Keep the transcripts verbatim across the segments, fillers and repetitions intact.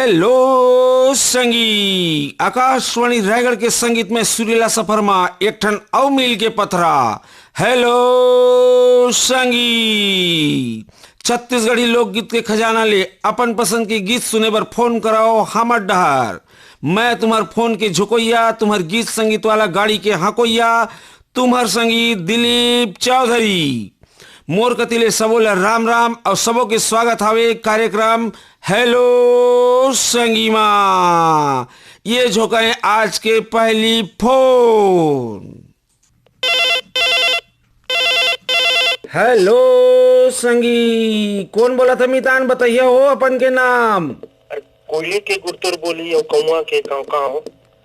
Hello संगी, आकाशवाणी रायगढ़ के संगीत में सुरीला सफर मा एक ठन अउ मील के पथरा। हेलो संगी, छत्तीसगढ़ी लोकगीत के खजाना ले अपन पसंद के गीत सुने बर फोन कराओ हमर डहर। मैं तुम्हर फोन के झुकोइया, तुम्हर गीत संगीत वाला गाड़ी के हंकोइया, तुम्हर संगी दिलीप चौधरी। मोर कति ले सबो ला राम राम अउ सबो के स्वागत हावे कार्यक्रम हेलो संगी मा। ये झोंकाए आज के पहली फोन। हेलो संगी, कोन बोलत हे मितान? बताइए हो अपन के नाम। अरे, कोयली के गुरतुर बोली अउ कौआ के कांव कांव,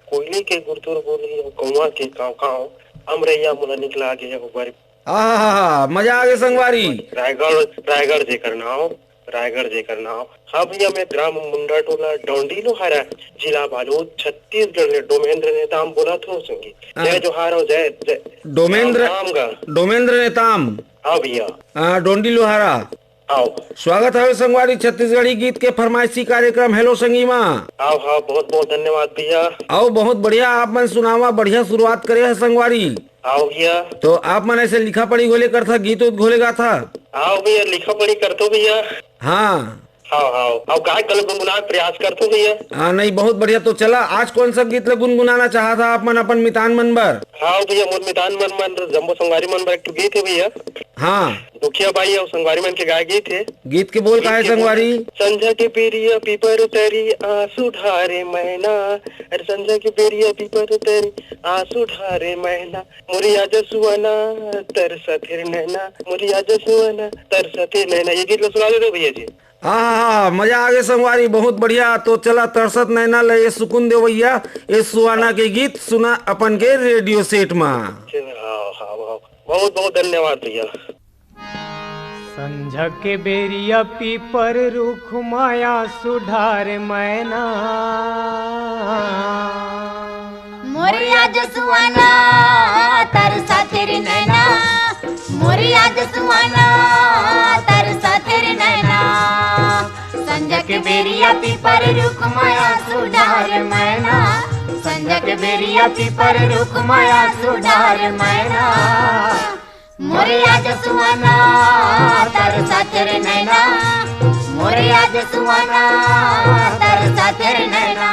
कोयली के गुरतुर बोली अउ कौआ के कांव कांव, अमरैया मोला निकला गे अउ बर। आहा, मजा आ गे संगवारी। रायगढ़, रायगढ़ जेकर नाव, रायगढ़ जेकर नाव। हाँ भैया, मैं ग्राम मुंडा टोला डोंडी लोहारा, जिला बालोद, छत्तीसगढ़ ले डोमेंद्र नेताम बोलत हो संगी। हाँ। जय जोहार अउ जय, जय डोमेंद्र, राम राम गा। डोमेंद्र नेताम। हाँ भैया। हाँ, डोंडी लोहारा। आओ। स्वागत हवे संगवारी छत्तीसगढ़ी गीत के फरमाइशी कार्यक्रम हेलो संगी मा। आओ, हाँ, बहुत बहुत धन्यवाद भैया। आओ, बहुत बढ़िया, आप मन सुनावा, बढ़िया शुरुआत करे है संगवारी। आओ भैया। तो आप मन ऐसे लिखा पढ़ी घोले करथा, गीत उत घोले गाथा? आओ भैया, लिखा पढ़ी करतो भैया। हाँ। हाँ, हाँ, आओ, गाय कल गुनगुना के प्रयास करतो भैया। हाँ, नहीं, बहुत बढ़िया। तो चला, आज कौन सा गीत ले गुनगुनाना चाहत हा आप मन अपन मितान मन बर? हाँ भैया, मोर मितान मन, मन जम्बो संगवारी मन बर एक ठो गीत है भैया। हाँ। दुखिया बाई अउ संगवारी मन के गाय गीत है। गीत के बोल का है संगवारी? संझा के बेरिया पीपर तरी आंसू ढारे मैना, अरे संझा के बेरिया पीपर तरी आंसू ढारे मैना, मोरी आजा सुआना तरसथे नैना, मोरी आजा सुआना तरसथे नैना। ये गीत ला सुना दे दो भैया जी। हाँ, हाँ, हाँ, मजा आ गे संगवारी, बहुत बढ़िया। तो चला तरसत नैना ले ये सुकून देवैया, ये सुआना के गीत सुना अपन के रेडियो सेट मा। हाँ, हाँ, हाँ। बहुत बहुत धन्यवाद भैया। संझा के बेरिया पीपर रूख माया सुधार मैना। मोरिया जसुआना तरसा तेरी नैना, मोरिया जसुआना तरसा तेरी नैना। संझा के बेरिया पीपर रुख माया सुधार मैना, संझा के बेरिया पीपर रुख माया सुधार मैना। मोरिया जसुआना तरसा तेरे नैना, मोरिया जसुआना तरसा तेरे नैना।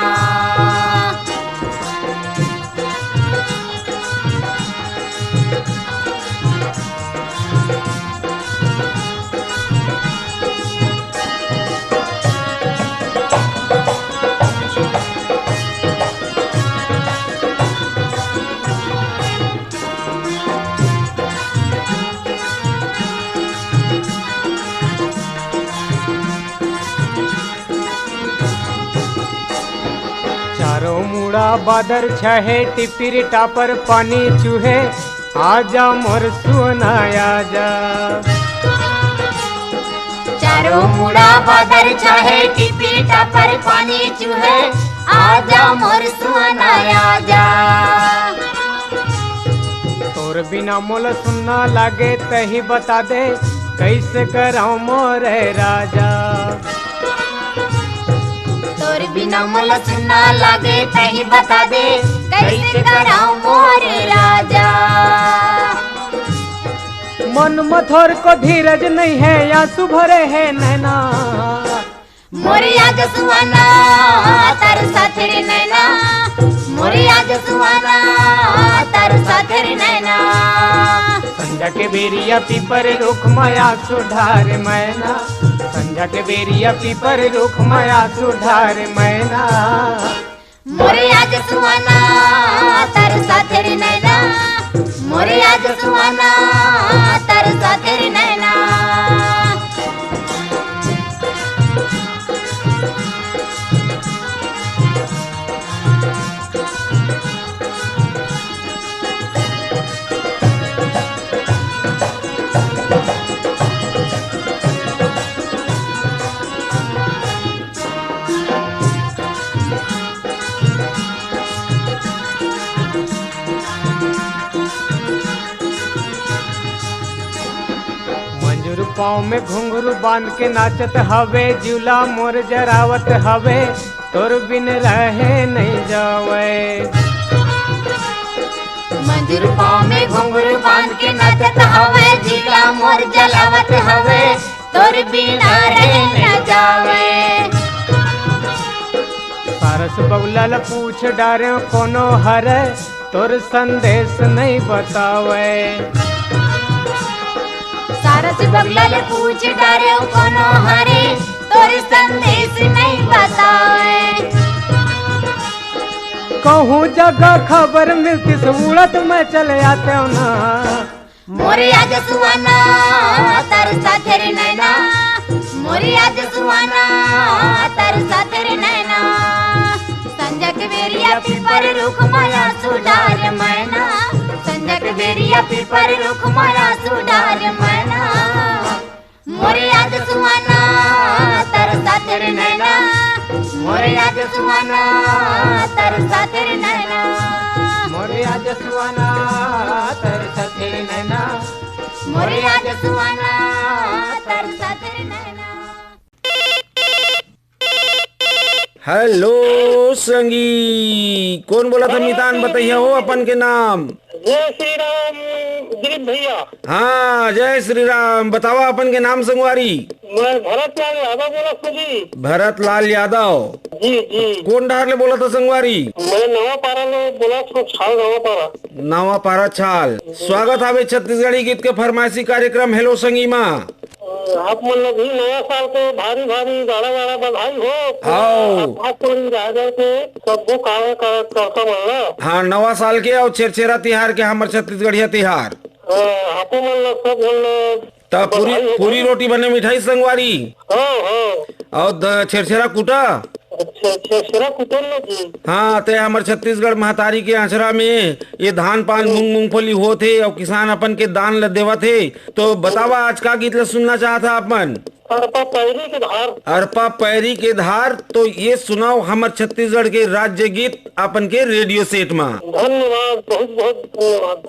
चारों मुड़ा बादर छहे, टिपिर टापर पानी चुहे, आजा मोर सुना आजा। चारों मुड़ा बादर छहे, टिपिर टापर पानी चुहे, आजा मोर सुना आजा। तोर बिना मोला सुन्ना लागे, तही बता दे, कैसे कराऊं मोरे राजा। तोर बिना मोला सुन्ना लागे, तही बता दे, कैसे कराऊं मोरे राजा। मन म थोरको धीरज नहीं है, आंसू भरे है नैना। मोरिया जसुआना तरसा तेरे नैना, मोरिया जसुआना तरसा तेरे नैना। संझा के बेरिया पीपर रुख माया सुधार मैना, संझा के बेरिया पीपर रुख माया सुधार मैना। मोरिया जसुआना तरसा तेरे नैना, मोरिया जसुआना तरसा तेरे नैना। मंजूर पाँव में घुंघरू बांध के नाचत हवे, जुला मोर जरावत हवे। तोर बिन रहे नइ जावय। मंजुर पाँव में घुंघरू बांध के नाचत हवय, जिला मोर जलावत हवय, तोर बिना रहे न जावय। सारस बगुला ल पूछ डारेंव कोनो हरय, तोर संदेश नइ बतावय। सारस बगुला ल पूछ डारेंव कोनो हरय, तोर संदेश नइ बतावय। कहूँ जगह खबर मिलतिस, उड़त मैं चले आतेंव ना। मोरे आज सुहाना तरसा तेरे नैना, मोरे आज सुहाना तरसा तेरे नैना। संझा के बेरिया पीपर रुख माला सुधार मैना, संझा के बेरिया पीपर रुख माला सुधार मैना। मोरे आज सुहाना तरसा तेरे नैना, मोरे आज सुहाना तरसा तेरे नैना, मोरे आज सुहाना तरसा तेरे नैना, मोरे आज सुहाना तरसा तेरे नैना। हेलो संगी, कोन बोलत हे मितान? बताइए हो अपन के नाम। जय श्री राम दिलीप भैया। हाँ, जय श्री राम। बतावा अपन के नाम संगवारी। मैं भरत लाल यादव बोलत हूँ जी। भरत लाल यादव। जी जी। कोन डहर ले बोलत हो संगवारी? मैं नवा पारा ले बोलत हूँ, छाल नवा पारा। नवा पारा छाल। स्वागत हावे छत्तीसगढ़ी गीत के फरमाइशी कार्यक्रम हेलो संगी मा। आप मन ल भी नवा साल के भारी भारी गाड़ा गाड़ा बधाई हो। आओ। आकाशवाणी रायगढ़ के सब्बो कार्यकर्ता मन ल। हाँ, नवा साल के अउ छेरछेरा तिहार के हमर छत्तीसगढ़िया तिहार। हाँ, आपो मन ल सब मन ल त पूरी, बधाई हो। पूरी रोटी बने मिठाई संगवारी। हाँ, हाँ। अउ द-, छेरछेरा कूटा। अच्छा, छेरछेरा कुटन ल जी। हाँ, ते हमर छत्तीसगढ़ महतारी के आंचरा में ये धान पान मूंग मूंगफली होत हे अउ किसान अपन के दान ल देवत हे। तो बतावा आज का गीत ल सुनना चाहत हा आप मन? अरपा पैरी के धार। अरपा पैरी के धार, तो ये सुनाओ हमर छत्तीसगढ़ के राज्य गीत अपन के रेडियो सेट मा। धन्यवाद, बहुत बहुत धन्यवाद।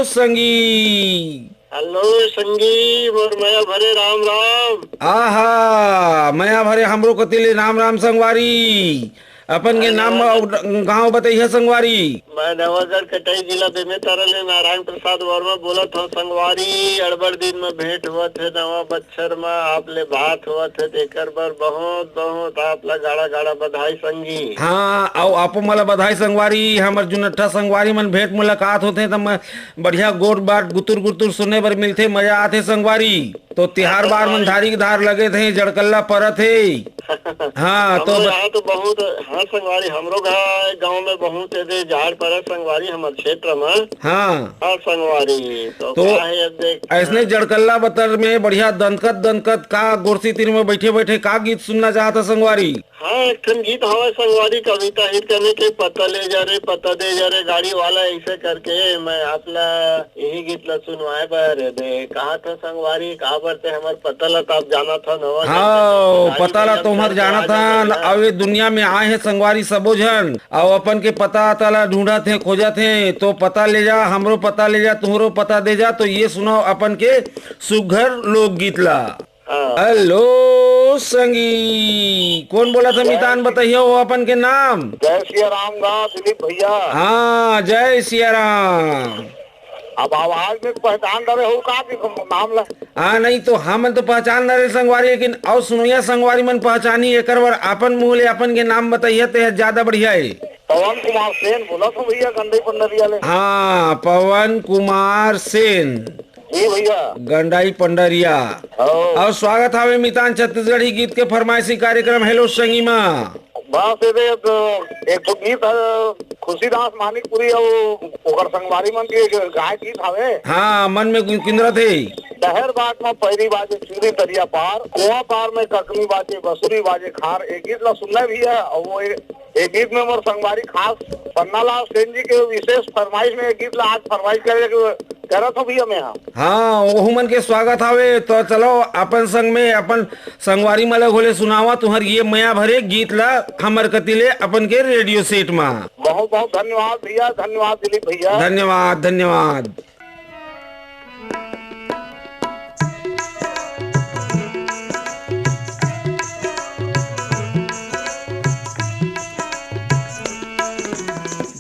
संगी। हेलो संगी, मोर मया भरे राम राम। आहा, मया भरे हमरो कति ले राम राम संगवारी। अपन के नाम अउ गांव बताइए संगवारी। मैं नवागढ़ कटाई जिला बेमेतरा ले नारायण प्रसाद वर्मा बोलत हंव संगवारी। अड़बड़ दिन में भेंट हुआ थे नवा बच्छर में, आप ले बात हुआ थे, तेकर बर बहुत बहुत आप ला गाड़ा गाड़ा बधाई संगी। हाँ, अउ आपो मला बधाई संगवारी। हमर जुनट्ठा संगवारी मन भेंट मुलाकात होथे त मैं बढ़िया गोठ बात गुतुर गुतुर सुने बर मिलथे, मजा आथे संगवारी। तो तिहार बार मन धारी के धार लगे थे, जड़कल्ला परत हे। हाँ, तो हमरो ब- यहाँ तो बहुत, हाँ संगवारी, हमरो गा-, गाँव में बहुत एदे झाड़ परत संगवारी, हमर क्षेत्र में। हाँ। हाँ संगवारी, तो तो का है अब देख, ऐसने हाँ। जड़कल्ला बतर में बढ़िया दंतकत दंतकत का गोरसी तीर में बैठे बैठे का गीत सुनना चाहता संगवारी? हाँ, एक ठन गीत हवय संगवारी, कविता हित कने के, पता ले जा रे, पता दे जा रे, गाड़ी वाला, ऐसे करके मैं आप ला यही गीत ला सुनवाए बर दे कहा था संगवारी, काबर ते हमर पता ला तो आप जाना था नवा हाँ, गाड़ी पता ला में तो हमर जाना था। अउ ये दुनिया में आए हैं संगवारी सबो झन, अउ अपन के पता आता ला ढूंढत हैं, खोजत हैं, तो पता ले जा, हमरो पता ले जा, तुहरो पता दे जा। तो ये सुनाओ अपन के सुघर लोकगीत ला। हाँ। हेलो संगी, कौन बोला था जय मितान? बताइए हो अपन के नाम। जय सिया राम गा दिलीप भैया। हाँ, जय सिया राम। अब आवाज में पहचान डरे हो का कि नाम ला? हाँ, नहीं तो हम तो पहचान डरे संगवारी, लेकिन अउ सुनोइया संगवारी मन पहचानी, एकर बर अपन मुंह ले अपन के नाम बताइए ते ज्यादा बढ़िया है। पवन कुमार सेन बोला था भैया, गंडई पंडरिया ले। हाँ, पवन कुमार सेन। जी भैया। गंडाई पंडरिया। हाँ। अउ स्वागत हावे मितान छत्तीसगढ़ी गीत के फरमाइशी कार्यक्रम हेलो संगी मा। बस ये दे, एक, एक ठो गीत है खुशीदास मानिकपुरी अउ ओकर संगवारी मन के गाय गीत हवे। हाँ, मन में गु-, किंदरत हे। डहर बाट में पैरी बाजे चूरी तरिया पार, कुआं पार में ककनी बाजे बसुरी बाजे खार। एक गीत ला सुनना भी है अउ वो एक, एक गीत में मोर संगवारी खास पन्नालाल सेन जी के विशेष फरमाइश में एक गीत ला आज फरमाइश करे के करत हो भैया मैं। हाँ, ओहू मन के स्वागत हावे। तो चलो अपन संग में अपन संगवारी मन ला घोले सुनावा तुहर ये मया भरे गीत ला हमर कति ले अपन के रेडियो सेट मा। बहुत बहुत धन्यवाद भैया, धन्यवाद दिलीप भैया। धन्यवाद, धन्यवाद।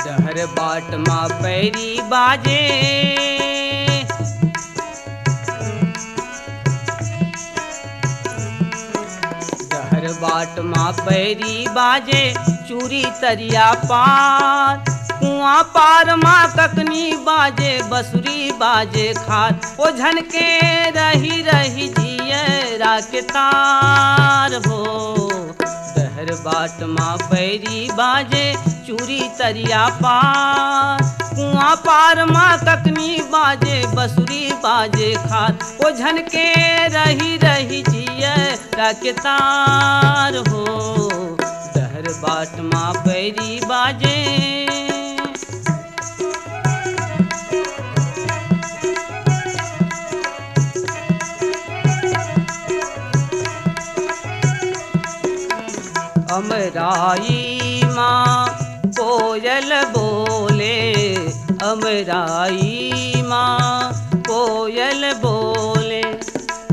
डहर बाट मा पैरी बाजे, डहर बाट मा पैरी बाजे, चूरी तरिया पार, कुआं पार मा ककनी बाजे, बसुरी बाजे खार। ओ झनके रही रही जियरा के तार हो। डहर बाट मा पैरी बाजे, चूरी तरिया पार, कुआं पार मा ककनी बाजे, बसुरी बाजे खार। ओ झनके रही रही जियरा के तार हो। डहर बाट मा पैरी बाजे। अमराई मा कोयल बोले, अमराई मा कोयल बोले,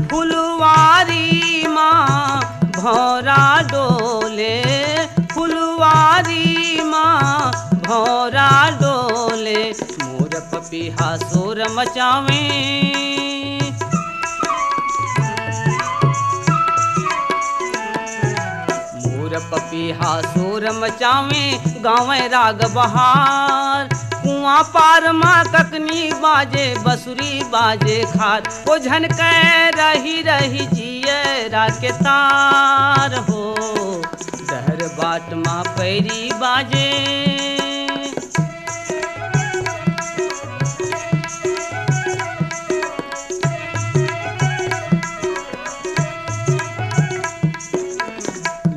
फुलवारी मा भौरा डोले, फुलवारी मा भौरा डोले। मोर पपीहा शोर मचावे, मोर पपीहा शोर मचावे, गावे राग बहार। कुआं पार मा ककनी बाजे, बसुरी बाजे खार। ओ झनके रही रही जियरा के तार हो। डहर बाट मा पैरी बाजे।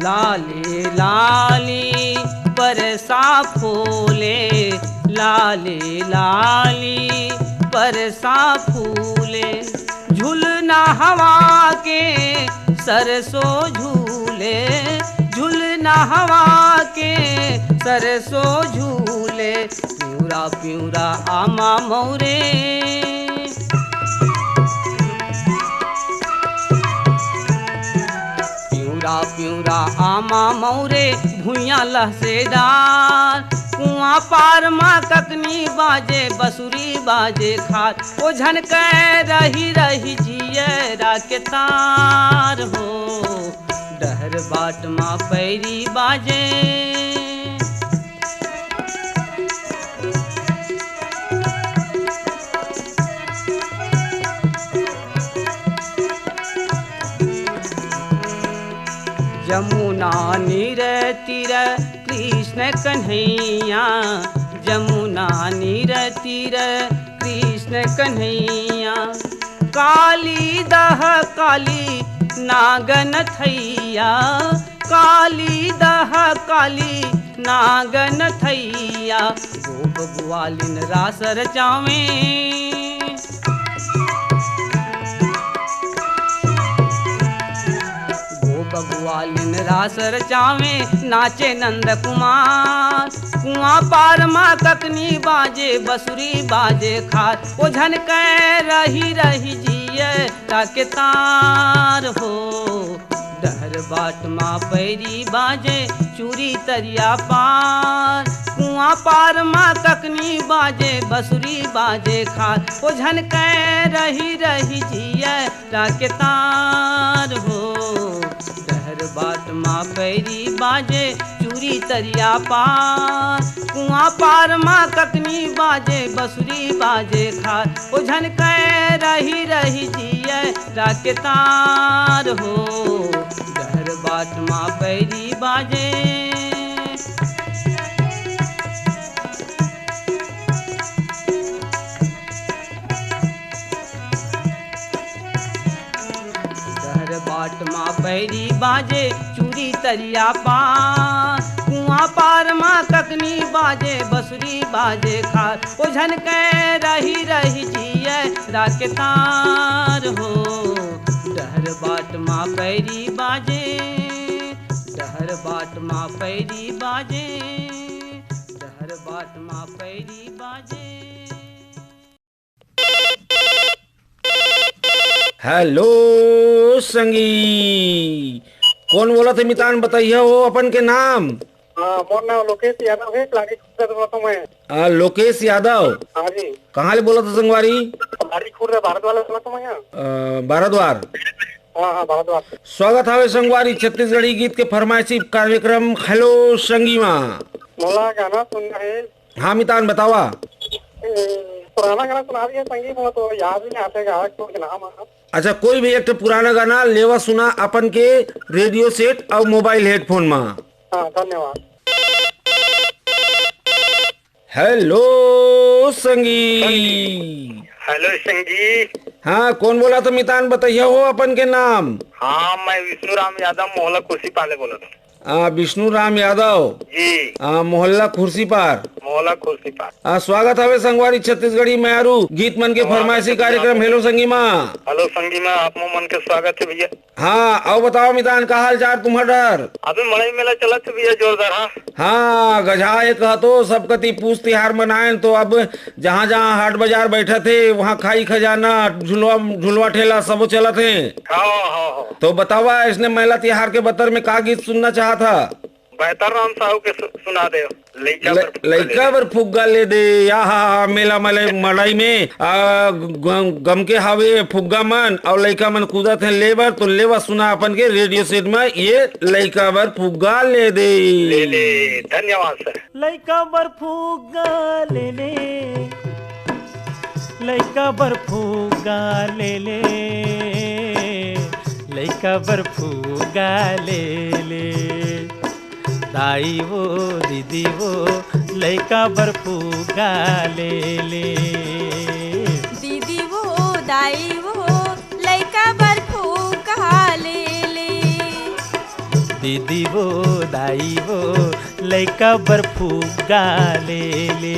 लाली लाली परसा फूले, लाली लाली परसा फूले, झुलना हवा के सरसों झूले, झुलना हवा के सरसों झूले। पिंवरा पिंवरा आमा मौरे, पिंवरा पिंवरा आमा मौरे, भुइयां लहसे डार। कुआं पार मा ककनी बाजे, बसुरी बाजे खार। ओ झनकै रही रही जियरा के तार हो, डहर बाट मा पैरी बाजे। जमुना नीर तीर कृष्ण कन्हैया, जमुना नीर तीर कृष्ण कन्हैया। काली दह काली नागन थैया, काली दह काली नागन थैया। गोप ग्वालिन रास रचावे, गोप ग्वालिन रास रचावे, नाचे नंद कुमार। कुआं पार मा ककनी बाजे, बसुरी बाजे खार। ओ झनकै रही रही जियरा के तार हो, डहर बाट मा पैरी बाजे, चूरी तरिया पार। कुआं पार मा ककनी बाजे, बसुरी बाजे खार। ओ झनकै रही रही जियरा के तार हो, डहर बाट मा पैरी बाजे, चूरी तरिया पार। कुआं पार मा ककनी बाजे, बसुरी बाजे खार। ओ झनकै रही रही जियरा के तार हो, डहर बाट मा पैरी बाजे। डहर बाट मा पैरी बाजे, चूरी तरिया पार। कुआं पार मा ककनी बाजे, बसुरी बाजे खार। ओ झनकै रही रही जियरा के तार हो, डहर बाट मा पैरी बाजे, डहर बाट मा पैरी बाजे, डहर बाट मा पैरी बाजे। हेलो संगी, कोन बोलत हे मितान, बताइया हो अपन के नाम। हाँ, मोर नाम लोकेश यादव हे, लाड़ी खुर्द से बोलत हूँ मैं। आ, लोकेश यादव। हाँ जी। कहाँ ले बोलत हो संगवारी? लाड़ी खुर्द भारद्वार ले बोलत हूँ मैं। अ, भारद्वार। हाँ, हाँ, भारद्वार। स्वागत हवे संगवारी छत्तीसगढ़ी गीत के फरमाइशी कार्यक्रम हेलो संगी मा। मोला गाना सुनना हे। हाँ मितान, बतावा। ए, पुराना गाना सुना दिया संगी, मोला तो याद नहीं आते गायक के नाम है। अच्छा, कोई भी एक ठो पुराना गाना लेवा सुना अपन के रेडियो सेट अउ मोबाइल हेडफोन मा। हाँ, धन्यवाद। हेलो संगी। हेलो संगी। हाँ, कोन बोलत हे मितान, बताइया हो अपन के नाम। हाँ, मैं विष्णु राम यादव, मोहला कुर्सी पाले बोलत हूँ। आ, विष्णु राम यादव। जी। आ, मोहल्ला खुर्सीपार। मोहल्ला खुर्सीपार। आ, स्वागत हवे संगवारी छत्तीसगढ़ी मयारू गीत मन के फरमाइशी कार्यक्रम हेलो संगी मा। हेलो संगी मा, आप मन के स्वागत हे भैया। हाँ, अउ बतावा मितान, का हाल चाल तुम्हर डहर? अभी मड़ई मेला चलत हे भैया, जोरदार, हाँ। हाँ, गझा हे कहा तो, सब कति पूस तिहार मनायन, तो अब जहाँ जहाँ हाट बाजार बैठत हे, वहाँ खाई खजाना, झुलवा, झुलवा ठेला सबो चलत हे। हाँ, हाँ, हाँ। तो बतावा, इसने मेला तिहार के बतर में का गीत सुनना चाहत हा? बैतर राम साहू के सु-, सुना दे। लइका ल-, बर फुग्गा लइका ले दे। बर फुग्गा ले दे, आहा, मेला मले मड़ई में, आ, ग-, गम के हावे फुग्गा मन, अउ लइका मन कूदत हे ले बर, तो लेवा सुना अपन के रेडियो सेट में ये लइका बर फुग्गा ले दे। ले ले, धन्यवाद सर। लइका बर फुग्गा ले ले, लइका बर फुग्गा ले ले, लइका बर फुग्गा ले ले। दाई वो, दीदी वो, लइका बर फुग्गा ले ले। दीदी वो, दाई वो, लइका बर फुग्गा ले ले। दीदी वो, दाई वो, लइका बर फुग्गा ले ले।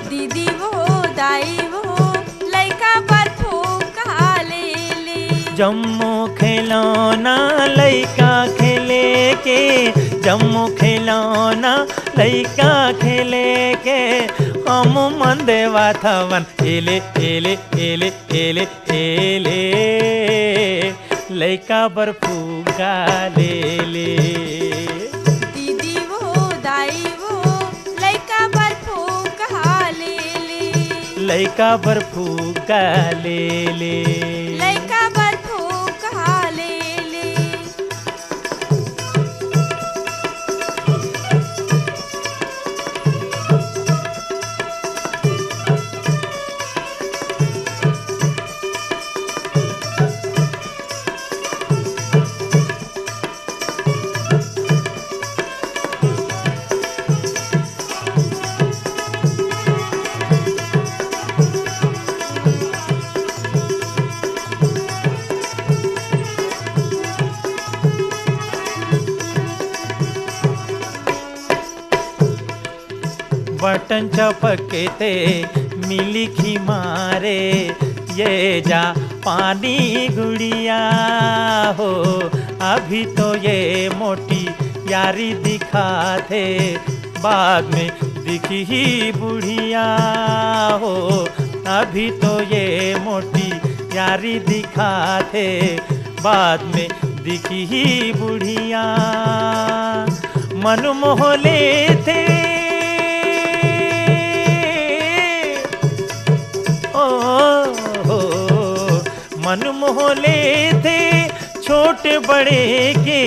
दीदी वो, दाई वो, लइका बर फुग्गा ले ले। जम्मो खिलौना लइका खेले के, जम्मो खिलौना लइका खेले के, हम मन देवत हवन, एले, एले, एले, एले, एले। लइका बर फुग्गा ले ले। दीदी वो, दाई वो, लइका बर फुग्गा ले ले। लइका बर फुग्गा ले ले। लइका बर फुग्गा ले ले। बटन चपकते मिली खी मारे, ये जा पानी गुड़िया हो। अभी तो ये मोटी यारी दिखाथे, बाद में दिखही बुढ़िया हो। अभी तो ये मोटी यारी दिखाथे, बाद में दिखही बुढ़िया। मन मोह लेथे, ओ हो, मन मोह लेथे छोटे बड़े के,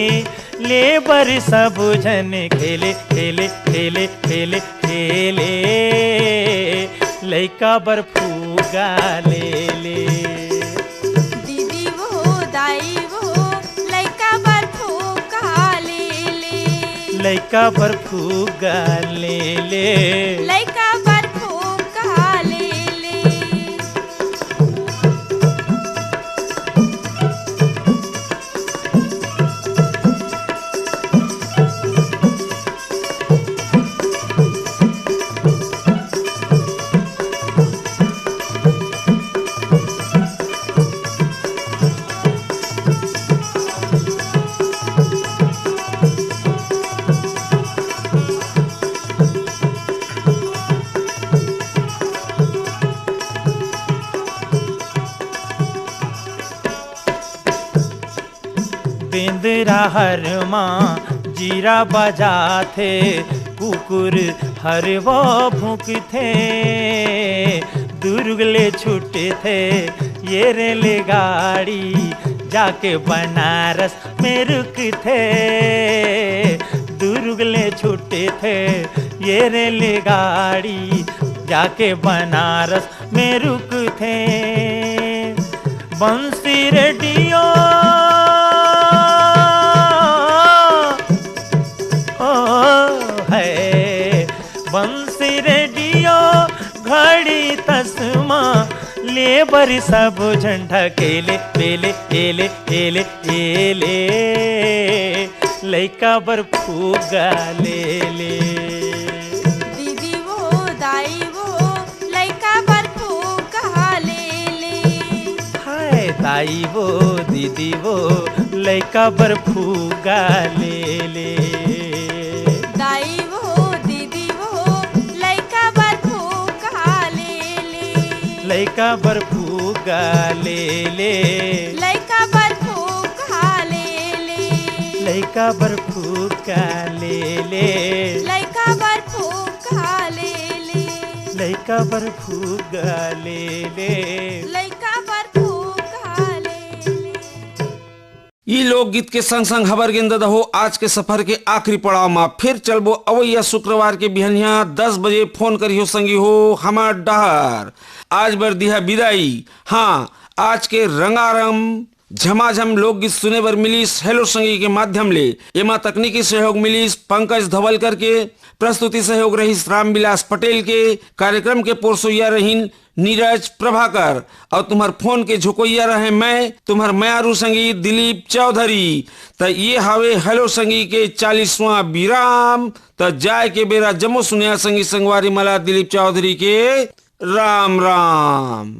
ले बर सब झन खेले, खेले, खेले, खेले, खेले। लइका बर फुग्गा ले ले। दीदी वो, दाई वो, लइका बर फुग्गा ले ले। लइका बर फुग्गा ले ले। लइका बर फुग्गा ले ले। बेंदरा हर मा जीरा बजाथे, कुकुर हर वो भूंकथे, दुर्ग ले छूटथे ये रेलगाड़ी, जाके बनारस में रुकथे। दुर्ग ले छूटथे ये रेलगाड़ी, जाके बनारस में रुकथे। बंसी रेडियो, ओ है, बंसी रेडियो घड़ी तसमा, ले बर सब झन ढकेले, पेले, एले, एले, एले। लइका बर फुग्गा ले ले। दीदी वो, दाई वो, लइका बर फुग्गा ले ले। हाय दाई वो, दीदी वो, लइका बर फुग्गा ले ले। दाई वो, दीदी वो, लइका बर फुग्गा ले ले। लइका बर फुग्गा ले ले। लइका बर फुग्गा ले ले। लइका बर फुग्गा ले ले। लइका बर फुग्गा ले ले। लइका बर फुग्गा ले ले। लइका बर फुग्गा ले ले। ई लोकगीत के संग संग हबर गेंद दहो आज के सफर के आखिरी पड़ाव मा। फिर चलबो अवइया शुक्रवार के बिहनिया दस बजे। फोन करिहो संगी हो हमर डहर। आज बर दिहा बिदाई। हाँ, आज के रंगारंग झमाझम लोकगीत सुने बर मिलिस हेलो संगी के माध्यम ले। एमा तकनीकी सहयोग मिलिस पंकज धवलकर के, प्रस्तुति सहयोग रहिस रामविलास पटेल के, कार्यक्रम के पोरसोइया रहिन नीरज प्रभाकर, अउ तुम्हर फोन के झोकोइया रहे मैं, तुम्हर मयारू संगी दिलीप चौधरी। त ये हावे हेलो संगी के चालीसवां विराम। त जाय के बेरा जम्मो सुनिया संगी संगवारी मला दिलीप चौधरी के राम राम।